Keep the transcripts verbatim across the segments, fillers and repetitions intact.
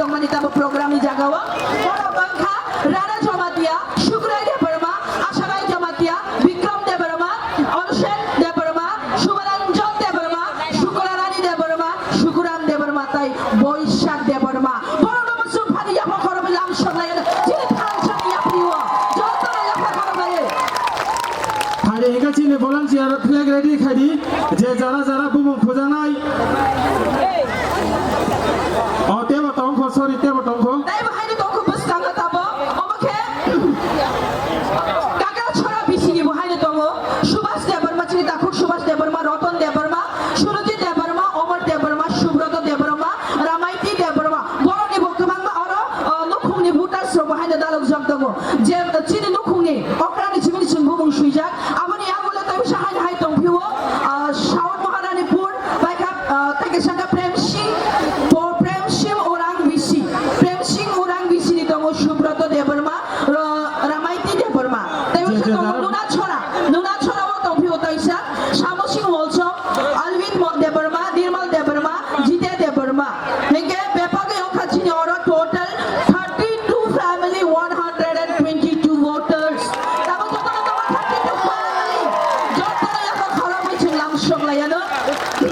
Mani tabo program ni jaga o. Borok wngkha Rana Jamatia, Sukrai Debbarma, Asarai Jamatia, Bikram Debbarma, Onsen Debbarma, Subaranjan Debbarma, Sukularani Debbarma, Sukuram Debbarma tai Boisak Debbarma. Borok no muchung phani yapha khoroknwi lam sok lai chini thansani yapri o. Joto no yapha khorok lai. Phai de hingke chini volunteer flag ready khai di. Je jara jara bumung khujaknai. O tebo tongkho, sorry, tebo tongkho. Tei bo haino tongkho bwskango tabo. Omo khe Kakrachora bisini bo haino tongo. Subhas Debbarma, chini takhuk Subhas Debbarma, Roton Debbarma, Surojit Debbarma, Omor Debbarma, Subroto Debbarma, Ramaiti Debbarma. Borokni bo kwbangma oro, o, nukhungni voters rok bo haino dalokjak tongo. Je, chini nukhungni okrani chimini chwng bumung swijak. Aboni yagulo tei bisa haino hai tongphio, ah, South Maharanipur, bai kha, ah, tei kaisa khe Prem Singh, po-, Prem Singh Orang Bisi, Prem Singh Orang Bisi ni tongo Subroto Debbarma, Ro-, Ramaiti Debbarma. Tei Je, bisa je, tongo jara. Nuna Chora, Nuna Chora o tongphio tei sa, Samo Singh Wolchong, Alvin Mo-, Debbarma, Nirmal Debbarma, Jite Debbarma. Hingke bebagwi wngkha chini oro total thirty-two family, one hundred and twenty-two voters. Tabuk jotono tongo thirty-two family. Jotono yakho khoroknwi chwng lamsok laiano.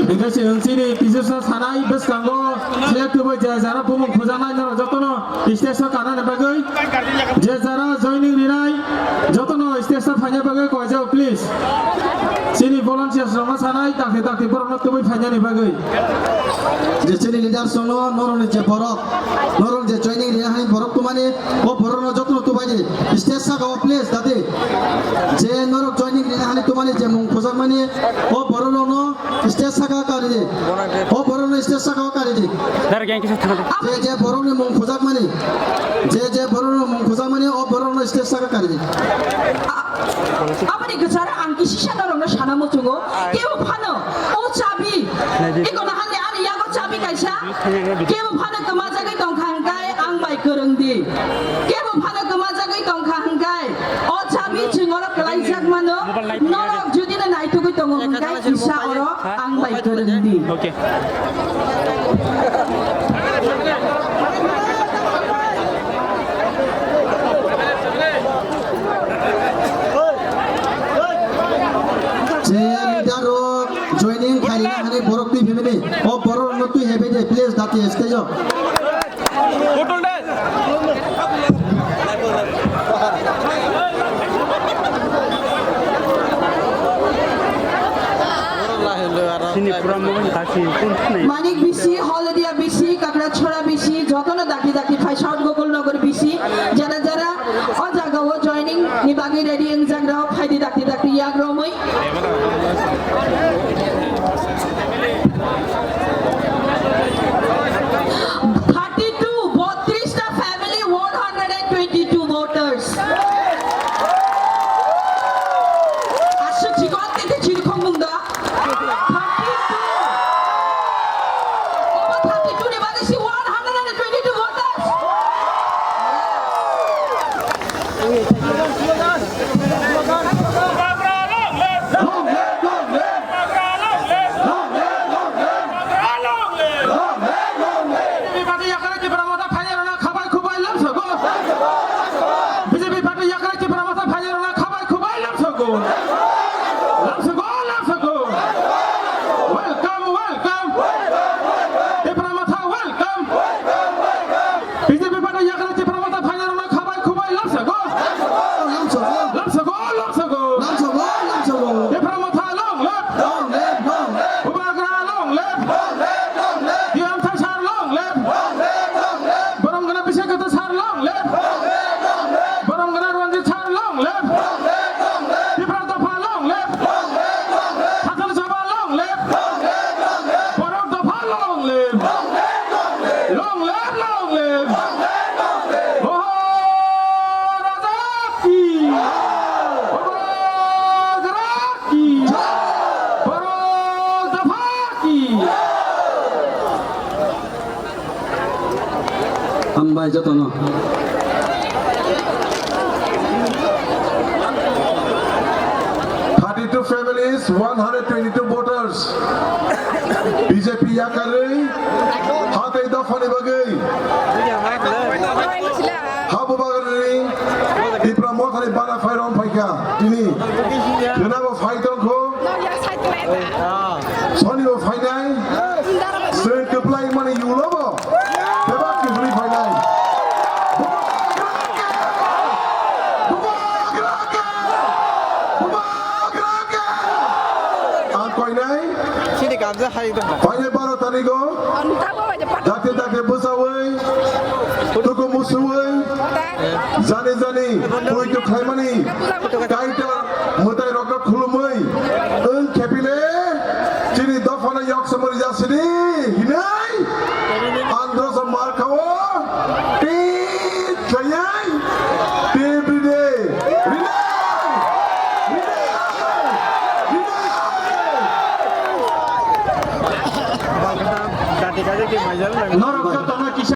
Hingke chwng chini teachers no sanai bwskango select wngwi je jara bumung khujaknai norok jotono stage o kanani bagwi je jara joining rinai jotono stage o phaina bagwi koijao please. Chini volunteers rokno sanai dakti dakti borokno tubui phainani bagwi. Je chini leaders rokno norokni je borok, norok je joining rinai hai borok tumani, o borokno jotono tubai di. Stage saka o please dati. Je norok joining rinai hani tumani je mung khujakmani, o borok rokno stage saka kari di. O borokno stage saka o kari di. Dar gang kisa thang. Je je borokni mung khujakmani, je je borokni mung khujakmani, o borokno stage saka kari di. Aboni kwcharo ang kisi sana rokno sana muchungo. Kebo phano o chabi. Iko na hangni ani yago chabi kaisa. Kebo phano kwmajagwi tongkha hwnkhe ang bai kwrwng di. Kebo phano kwmajagwi tongkha hwnkhe o chabi chwng oro kwlaijak mano. Norok jodi no naitugwi tongo hwnkhe kisa oro ang bai kwrwng di. Okay. Je leader rok joining khaina hani borok twi phimini. O borok no twi hebai de, please, dati stage o. Chini pura mobile ta si kun nai. Manik bisi, Holodia bisi, Kakrachora bisi, jotono daki daki phai South Gokul Nagar bisi, jara jara o jaga o joining ni bagwi ready wngjak rok, phaidi dakti dakti yak romwi. Thirty-two, botris ta family, one hundred and twenty-two voters. Aswk chikon tete chirikhong mung da. Thirty-two. Obo thirty-two ni bagwi si one hundred and twenty-two voters. Long live, long live. Long live, long live. Long live, long live. B J P party yakari Tipra Motha phainai rwna khabai khubai lamsogo. B J P party yakari Tipra Motha phainai rwna khabai khubai lamsogo. Lamsogo, lamsogo. Welcome, welcome. Tipra Motha, welcome. B J P party yakari Tipra Motha phainai rwna khabai khubai lamsogo. Lamsogo. Lamsogo, lamsogo. Lamsogo, lamsogo. Tipra Motha long live. Long live, long live. Bubagra long live. Long live, long live. Diam Thai sir long live. Long live, long live. Borom gana Bisek Kata sir long live. Long live, long live. Borom gana Ranjit sir long live. Long live, long live. Tipra Dopha long live. Long live, long live. Sachal Sabha long live. Long live, long live. Borok Dopha long live. Long live, long live. Long live, long live. Long live, long live. Maharaja ki. Bubagra ki. Borok Dopha ki. Hambai jotono. Thirty-two families, one hundred twenty-two voters. B J P yakarwi, hatei dophani bagwi. Paine baro tarigo dakte dakte bwchaui, tuku musuui, jani jani poito khlaimani kaita mwtai rokno khulumui wng khepile chini dophano yok somori jasini hinui androsa mar khao ti khlaiai ti bide rinai rinai rinai. Norok